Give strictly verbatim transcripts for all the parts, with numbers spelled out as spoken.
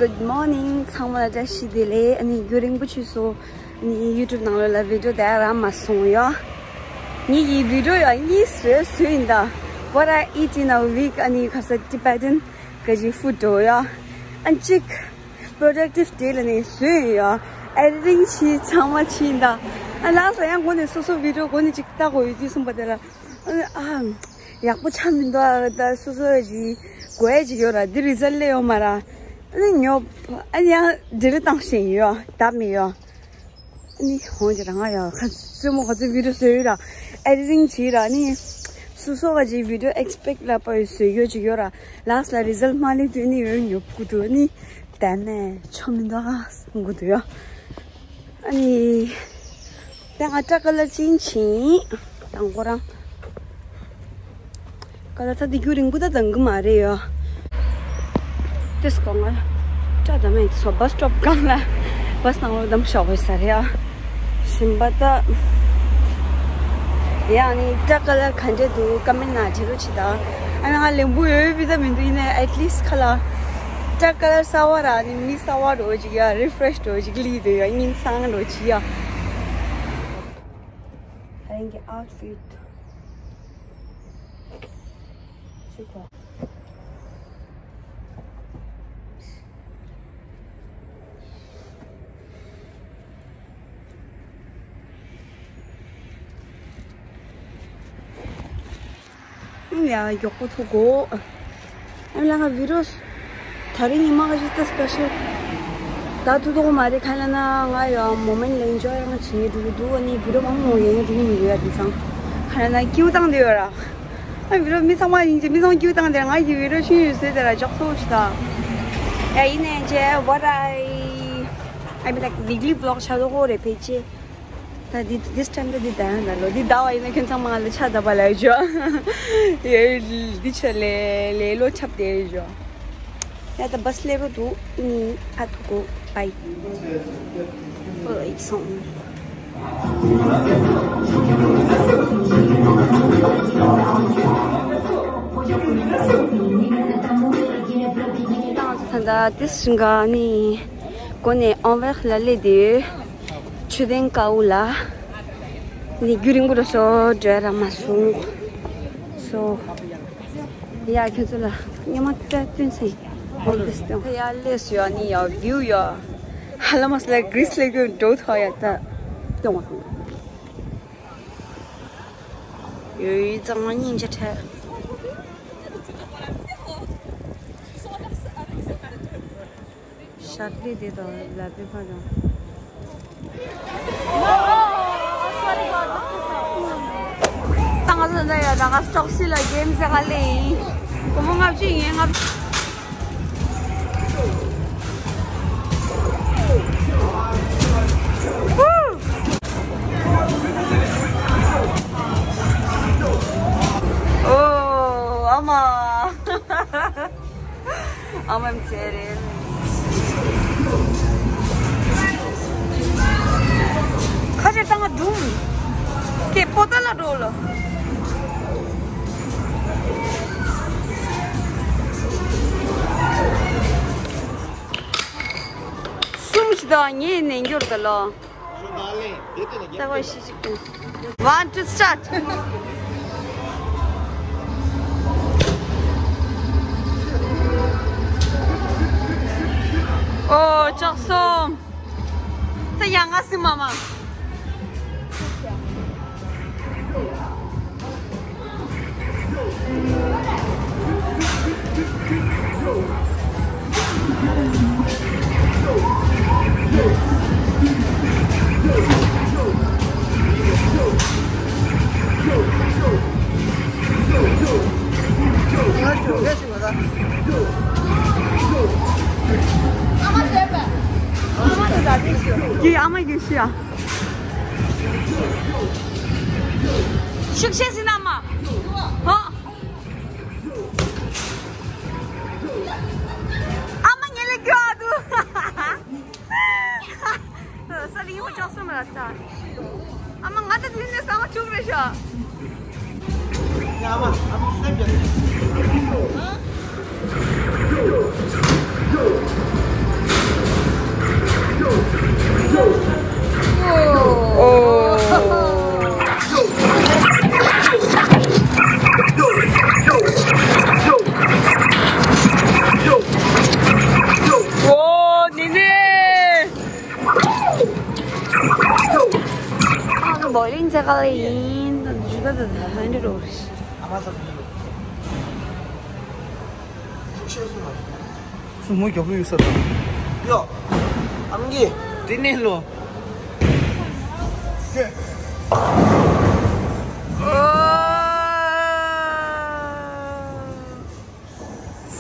Good morning. ཚང་མ་ལ་བཀྲ་ཤིས་བདེ་ལེགས། ཨ་ནི་རྒྱུན་རིང་པོ་ཆུ་སོ་ཨ་ནི་YouTube་ནང་ལོགས་ལ་video་དེ་རག་མ་སོང་ཡོད། ངེད་ཀྱི་video་ཡང་གཉིས་བཟོས་བཟོས་ཡིན་ད། What I eat in a week ཨ་ནི་ཁ་ས་Tibetan་ག་ཅིག་food་འགྲོ་ཡོད། ཨ་ཅིག་productive་day་ལ་ནི་བཟོས་ཡོད། Editing་བྱས་ཚང་མ་བྱས་ཡིན་ད། ཨ་last་ལ་ཡང་འགོ་ནས་སོ་སོ་video་འགོ་ནས་ཅིག་ལྟ་དགོས་ཡོད་དུས་གསུངས་པ་དེ་ལ། ཨ་ཡག་པོ་ཆགས་མི་འདུག་ཨ་ད་སོ་སོ་ཡ་ཅིག་དགོས་ཡ་ཅིག་ཡོད་ར། འདི་result་སླེབས་ཡོད་མ་ར། ཨ་ནི་ཉོབ། ཨ་ནི་ཡང་delete་བཏང་ཤེས་ཡོད། བདག་མི་ཡོད། ཨ་ནི་ཧོན་ཅི་རང་ང་ཡ་ཁ་སོ་མོ་ཁ་ཚོ་video་བཟོས་ཡོད་ར། Editing་བྱས་ར། ཨ་ནི་སོ་སོ་ག་ཅིག་video expect་ལ་པ་ཡོད་བཟོས་ཡོད་ཅིག་ཡོད་ར། Last་ལ་result་མ་སླེབས་དུས་ཨ་ནི་ཡོད་ཉོབ་དགོས་འདུག་ཨ་ནི་ད་ནས་ཆོ་མི་འདུག་ཨ་དགོས་འདུག་ཡོད། ཨ་ནི། ད་ང་སྐྲ་color་change་བྱིན། དང་པོ་རང་། ཀ་ལ་ད་དེ་རྒྱུ་རིང་པོ་ད་དང་གི་མ་རེད་ཡོ། དེ་སྐོང་ང་། སྐྲ་ད་མེད་སོ་bus stop་སྒང་ལ། bus་ནང་ལོགས་བསྡམས་ཤོག་དགོས་ས་རེད་ཡ། ཞིམ་པ་ད། ཡ་ནི་སྐྲ་color་ག་འདྲ་འདུག་comment་ནང་བྱེད་རོགས་བྱེད་ད། ཨ་ནི་ང་ལེན་པོ་ཡོད་པི་ད་མི་འདུག་ཡིན་ནའི་at least་ཁ་ལ། སྐྲ་color་གསར་བ་ར་ནི་མི་གསར་བ་འགྲོ་ཅིག་ཡ། refresh་འགྲོ་ཅིག་ལི་འདུག་ཡ། སྙིང་སང་འགྲོ་ཅིག་ཡ། ད་རིང་གི་outfit་ཅིག་གོ། ཡ་མགྱོགས་པོ་ཐུག་གོ། ཨ་ལ་ང་video་ད་རིང་ཉི་མ་ག་ཞིག་ད་special་ད་ཐུག་ཐུག་མ་རེད། ག་ལ་ན་ང་ཡ་moment་ལ་enjoy་རང་བྱེད་འདུག་འདུག་ཨ་ནི་video་མང་མང་ཡེ་འདུག་མི་འདུག་ཡ། དེ་ཚང་ག་ལ་ན་ཀིའུ་བཏང་དེ་ཡོད་ར། ཨ་video་མི་ཚང་མ་ཡིན་གྱི་མི་ཚང་ཀིའུ་བཏང་དེ་ང་ཡི་video་ཤུན་ཡོད་ཟེར་དེ་ར་ཅོག་ཚོ་ཞིག་ད། ཡ་ཡིན་ནའི་ཇེ་what I I mean like weekly vlog་ཆ་ལོ་ཧོ་རེ་ཕེ་ཅེ། ད་འདི་this time་ད་འདི་ད་ཡང་ད་ལོ་འདི་ད་བ་ཡིན་ན་ཁྱོད་ཚང་མ་ལ་ཆ་ད་པ་ལ་ཡོད་ཅོ། ཡ་འདི་ཆ་ལེ་ལེ་ལོ་ཆབ་དེ་ཡོད་ཅོ། ཡ་ད་bus་སླེབས་རོ་འདུག་ནི་ཨ་ཐུག་གོ་bye། ཧོ་ལ་ཡིག་སོང་། ད་this་ཞིང་ཁ་ནི་གོ་ནས་ཨོང་བེག་ལ་སླེབས་དུས། མཆོད་རྟེན་དཀར་པོ་ལ། ནི་རྒྱུན་རིང་པོ་རུ་སོ་འགྲོ་ར་མ་སོང་། སོ། ཡ་ཁྱོད་ཚོ་ལ་སྙན་མ་བསྟན་སྟོན་ཚེ། ཧོམ་དེ་སྟོན། ཡ་ལས་སུ་ཡ་ནི་ཡ་view་ཡ། ཧ་ལ་མ་སི་ལ་Greece་ལ་གྱོན་འགྲོ་ཐོ་ཡ་ད། སྟོན་བ་སོང་། ཡོད་ཡོད་གཙང་མ་སྙིང་རྗེ་ཁྲལ། ཤར་ལི་དེ་དང་ལ་པི་ཕ་དང་། ད་ང་ཚོ་འདི་ཡོད་ད། ང་སི་ཊོག་སི་ལ་གེམ་ཟེར་ག་ལེ་ཡིན། སྒོར་མོ་ལྔ་བཅུ་ཡིན་ལྔ་བཅུ། ཨོ་ཨ་མ། ཨ་མ་མཛེས་རེད། ཁ་ཆེ་བཏང་བ་འདུག་ཁྱེད་པོ་ཏ་ལ་འགྲོ་ལ། གསུམ་ཞིག་དང་ངས་ནས་འགྱུར་དུ་ལོ། ད་ཁོ་ཤི་ཅིག་ཏུ། One, two, start. ཨོ་ལྕགས་སོང་། ད་ཡང་ང་སི་མ་མ། ཀྱི་ཨ་མ་གི་ཤི་ཡ། ཤུགས་ཆེ་ཟིན་ན་མ། ཧོ། ཨ་མ་ངེ་ལེ་གྱོ་ཨ་དུ། ས་ལི་ཡོ་ཅོག་སོ་མ་ར་ས། ཨ་མ་ང་ད་དུ་ནས་ས་མ་ཆུག་རེ་ཤ། ཡ་ཨ་མ་ཨ་མ་སེམས་ཀྱི། ག་ལ་ཡིན་ད་ཇུ་ད་ད་ད་ཧན་འདྲ་རོ། སུ་མོ་རྒྱབ་ལོ་ཡོད་ས་དང་། ཡོ། ཨམ་གི། དེ་ནས་ལོ།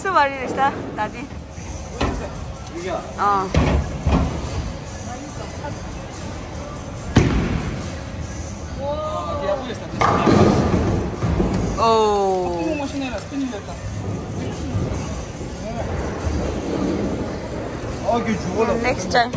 སུ་བ་རེད་ད་ད་དེ། ཨ། ཨོ། Next time.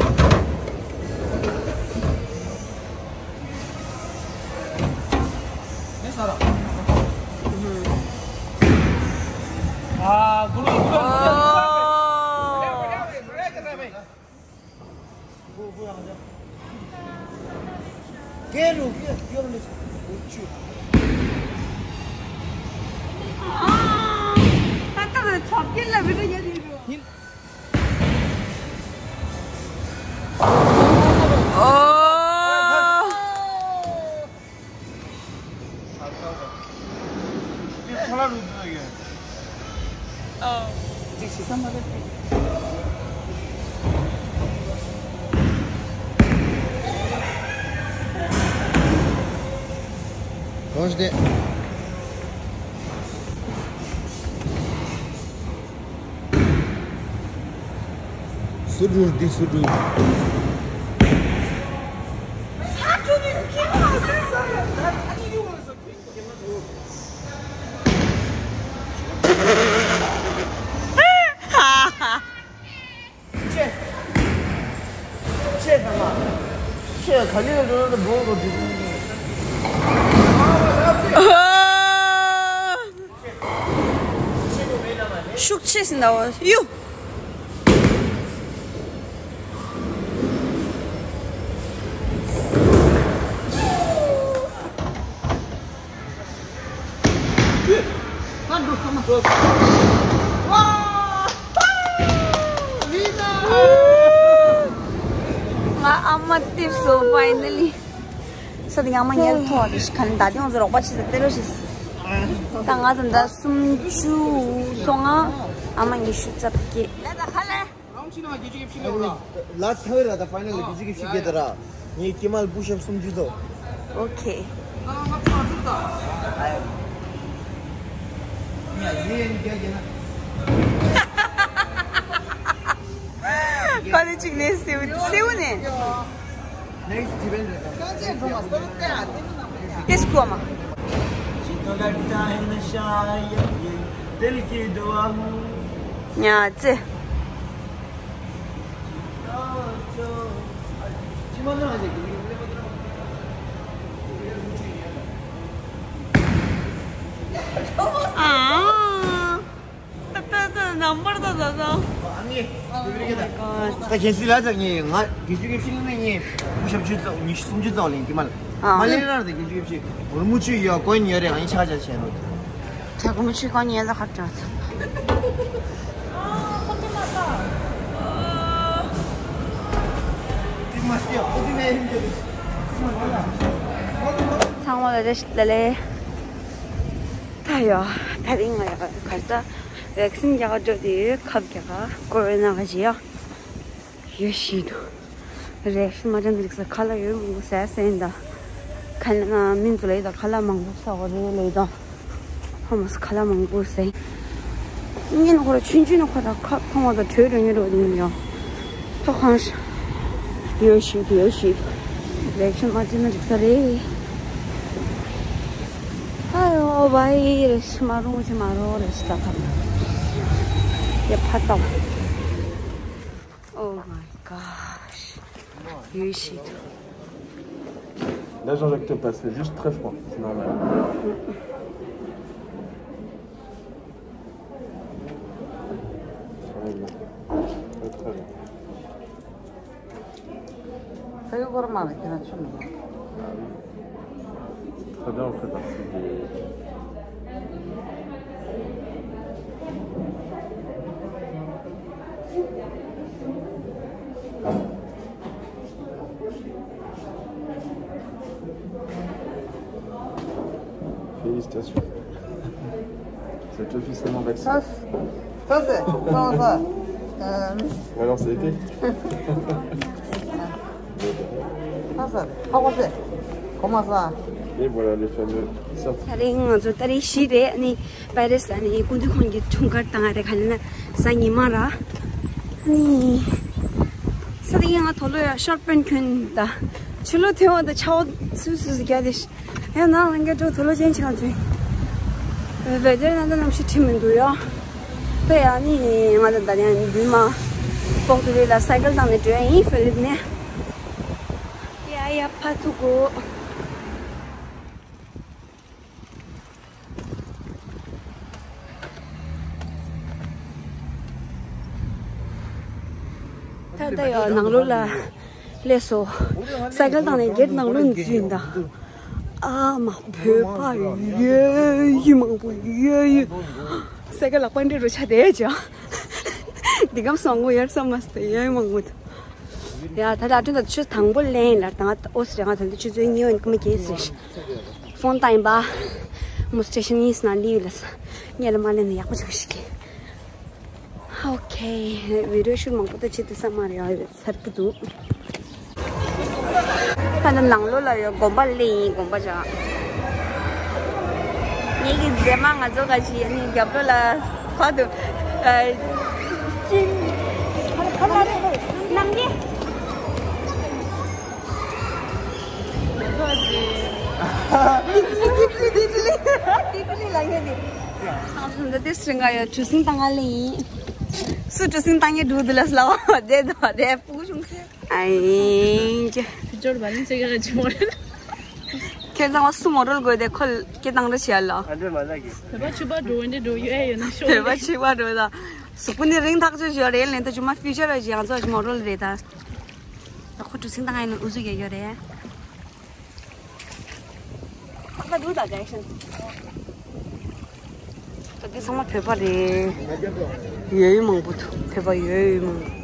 གང་ཞིག་དེ། སུ་འགྲོ་འདི་སུ་འགྲོ། ཁྱེད་ཁྱེད་ཚང་མ། ཁྱེད་ག་ནས་འགྲོ་ན་འགྲོ་དགོས་འདུག་ཤུགས་ཆེ་ཟིན་ད་བ་ཡུ། ང་ཨ་མ་ཏིབ་སོ་ཕའི་ནལ་ལི། ས་དེ་ཡང་མ་ཉལ་ཐོག་དེ་ཤི་ཁ་ནི་ད་དེ་ང་ཚོ་རོགས་པ་བྱེད་ས་དེ་རོ་ཞིག་ད་ང་དང་ད་སུམ་ཅུ་སོ་ལྔ། ཨ་མ་ཉི་ཤུ་རྩ་བརྒྱད། རང་ཕྱི་ནང་རྒྱལ་སྤྱི་གི་ཕྱི་ལོགས་ལ། ལ་ཐ་བེ་ར་ད་ཕའི་ནལ་རྒྱལ་སྤྱི་གི་ཕྱི་རྒྱལ་ད་ར། ངའི་སྐྱེས་མ་པུ་ཤབ་སུམ་ཅུ་ཚོ། ཨོ་ཁེ། ཁ་ནི་གཅིག་ནས་སེའུ་སེའུ་ནས། ཏེས་ཀོ་མ། ཉ་ཙེ། ཨ། ད་ད་ད་ནམ་བར་ད་ད་ད། ད་ཁྱེད་ཚོས་ལ་ཚ་ངས་ང་དགེ་ཆོས་ཀྱི་ཕྱི་ལ་ངས་ཕུ་ཤབ་བཅུ་ཙམ་ཉི་ཤུ་སུམ་ཅུ་ཙམ་ལེན་གྱི་མ་ལ། ཨ། མ་ལེན་རང་དེ་དགེ་ཆོས་ཀྱི་ཕྱི་གོར་མུ་ཆུ་ཡོད་གོན་ཉོ་རེ་ང་ཡིན་ཆ་ཆ་བྱས་ནོ། ཆ་གོར་མུ་ཆུ་གོན་ཉོ་ལ་ཁ་བྲལ་ཚ། ཚང་མ་ལ་རེ་ཞིག་ལ་ལེ། ད་ཡོ། ད་རིང་ང་ཡ་གར་ས་བེག་སིན་རྒྱག་འགྲོ་དེ་ཁབ་རྒྱག་ག་ཀོ་རོ་ན་ག་ཞི་ཡ་ཡོད་ཤི་དུ་རེ་ཤི་མ་ཅན་རིག་ས་ཁ་ལ་ཡོད་མི་ས་སེན་ད་ཁ་ལ་ང་མིན་ཚོ་ལ་ཡི་ད་ཁ་ལ་མང་པོ་ས་གོ་རེ་ལེ་ད་ཧ་མ་ས་ཁ་ལ་མང་པོ་སེ་ཉིན་ཁོ་ར་ཆུན་ཆུན་ཁོ་ར་ཁབ་ཐོང་བ་ད་གྲོས་རེ་ཉོ་རོ་དེ་ཡོ། ཐོག་ཁང་ཡོད་ཤིག་ཡོད་ཤིག་རེག་ཤིན་མ་ཅི་ན་འགྲིག་ས་རེད། ཨ་ཡོ་བའི་རེག་ཤིན་མ་རུང་ཅི་མ་རོ་རེག་ཤིན་ད་ཐམ་ཡ་ཕ་ཏོ། Oh my gosh. ཡོད་ཤིག Là, Jean-Jacques te passe, c'est juste très froid, c'est normal. Très bien. Très, très bien. Très bien, on fait partie des C'est officiellement vacciné. Ça, ça, c'est, comment ça? Euh, Alors, ça a été? Ça, ça, comment c'est? Comment ça? Et voilà les fameux certificats. ད་རིང་ང་ཚོ་ཏ་རིག་བཞི་རེད། ཨ་ནི་པེ་རིས་ལ་ནི་སྐུ་མདུན་ཁོང་གི་འཁྲུངས་སྐར་དང་རེ་ག་ལེ་ན་གཟའ་ཉི་མ་ར། ཨ་ནི་ས་དེ་ཡང་ང་དོ་ལོ་ཡ་ཤོར་པན་ཁྱོན་ད་ཆུ་ལོ་ཐོན་བ་ད་ཆའོ་སུ་སུ་སུ་རྒྱ་དེ་ཡང་ནང་ལ་འགྱུར་འགྲོ་དོ་ལོ་ཅན་ཆང་ཚུན། བེ་དེར་ན་ད་གནམ་གཤིས་ཁྲིམས་མི་འདུག་ཡ། ད་ཡ་ནི་ང་ད་ད་ཡང་འདུས་མ་པོག་ཏུ་རེ་ལ་སའི་ཀལ་བཏང་ནས་འགྲོ་ཡ་ཡིན་ཧྥི་ལིབ་ནས། ཡ་ཡ་ཕ་ཐུག་གོ། ད་ལྟ་ཡང་ནང་ལོགས་ལ་སླེབས་སོང་། སའི་ཀལ་བཏང་ནས་གེ་ཊི་ནང་ལོགས་ནས་འཛུལ་ཡིན་ད། ཨ་མ་བོད་པ་ཡོད་ཡོད་མང་པོ་ཡོད་ཡོད། སའི་ཀལ་ལག་པ་འདྲེ་རུ་ཆ་དེ་ཅག་འདི་གམ་སོང་ངོ་ཡར་སོང་མ་སྟེ་ཡོད་མང་པོ། ཡ་ད་ལྟ་ཨ་ཁྲུན་ད་ཆུ་དང་པོ་ལེན་ལ་ད་ང་ཨོ་སི་རེ་ང་ད་ལྟ་ཆུ་ཚོད་ཉི་འོན་ཀ་མ་གེ་སི་རེད། ཕོན་ཏང་པ་མོ་སི་ཊེ་ཤན་ཡིན་སྣང་ལི་ཡུལ་ལ་ས་ངས་ལ་མ་ལེན་ན་ཡག་པོ་ཆགས་ཤིག་ཨོ་ཁེ། བི་ཌི་ཡོ་ཤུ་མང་པོ་ད་བྱེད་དུ་ས་མ་རེད། ཨ་ཡོད་ཚར་གི་འདུག་ད་ནི་ནང་ལོགས་ལ་ཡོད་དགོན་པ་ལེན་ཡིན། དགོན་པ་ཅག་ངེད་ཀྱི་མཛེས་མ་ང་ཚོ་ག་ཅི་ཡ་ནི་རྒྱབ་ལོགས་ལ་ཕ་དུ་ཨ་ཅིན་ཕ་ལ་རེ་ནང་གི་ང་ཚོ་འདི་སྲིང་ག་ཡོད། གྲུ་གཟིངས་བཏང་ག་ལེན་ཡིན། སུ་གྲུ་གཟིངས་བཏང་ངེ་འགྲོ་འདི་ལ་སླ་བ་བསྡད་དོ་བསྡད་སྤུ་གུ་ཆུང་ཆུང་། ཨ་ཡིན་ཅེ། ཁྱོད་ར་བ་ལིན་ཚེ་ག་ཅི་མོ་རེད། ཁྱེད་ཚང་མ་སུ་མོ་རོལ་དགོས་དེ་ཁོལ་སྐད་བཏང་རེ་བྱེད་ལ། བོད་པ་ཕྱུ་པ་འགྲོ་འདི་འགྲོ་ཡོད་ཨེ་ཡོད་ན་ཤོག་བོད་པ་ཕྱུ་པ་འགྲོ་ད། གཟུགས་པོ་ནི་རིང་ཐག་ཆོད་ཡོད་རེད། ལན་ད་ཅུ་མ་ཕིའུ་ཅར་ར་ཅི་ང་ཚོ་ཅི་མོ་རོལ་རེད་ད། ད་ཁོ་གྲུ་གཟིངས་བཏང་ཡིན་ན་ཨུ་ཚུགས་ཡོད་ཡོད་རེད། ཁ་ཁ་འདུག་ད་རེག་ཤན། ད་འདི་ཚང་མ་བོད་པ་རེད། ཡོད་ཡོད་མང་པོ་འདུག་བོད་པ་ཡོད་ཡོད་མང་པོ།